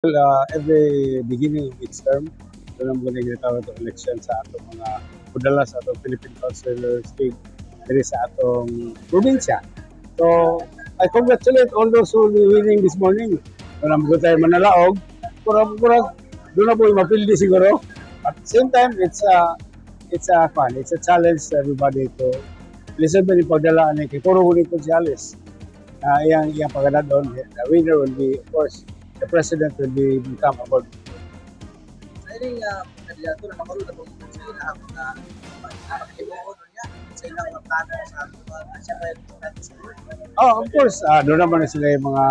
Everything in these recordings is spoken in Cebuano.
Well, every beginning of each term, doon ang mga ginatawag itong election sa atong mga pudala sa atong Philippine Councilors League diri sa atong probinsya. So, I congratulate all those who will be winning this morning. Doon ang tayo manalaog. Pura, pura, doon na po yung mapildi siguro. At the same time, it's a fun. It's a challenge to everybody to listen to yung pagdala ni kay puro huli konsehalis. Iyang pagdala doon. The winner will be, of course, the president will be become a board. Sa ining kandidato na makaroon na pag sa ilang mga himuon niya sa ilang mga plano sa mga siyempre natin sa board. Oh, of course, doon naman na sila yung mga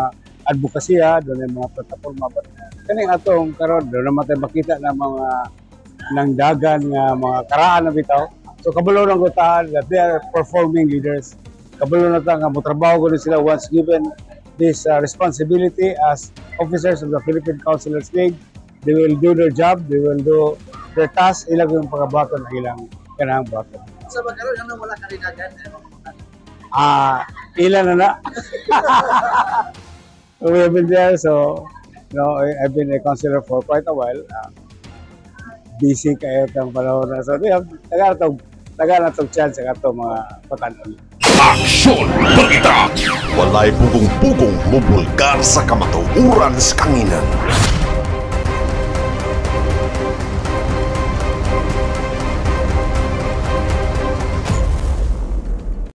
advokasya, doon yung mga plataforma. But kaning atong karon, doon naman tayo makita na mga nang dagan nga mga karaan na bitaw. So kabalo ng gutaan that they are performing leaders. Kabalo na ta nga motrabaho ko sila once given this responsibility as officers of the Philippine Councilors League. They will do their job, they will do their task, ilang yung pagabaton ang ilang kanang baton. Sa magkaroon ano wala ka rin dagan na mga Ah, ilan na na. We have been there, so I've been a councilor for quite a while. Busy kayo tang panahon na. So, yeah, taga na tong chance sa kato mga patanon. Aksyon Balita! Walay pugong-pugong mubulgar sa kamatuoran sa kanginan.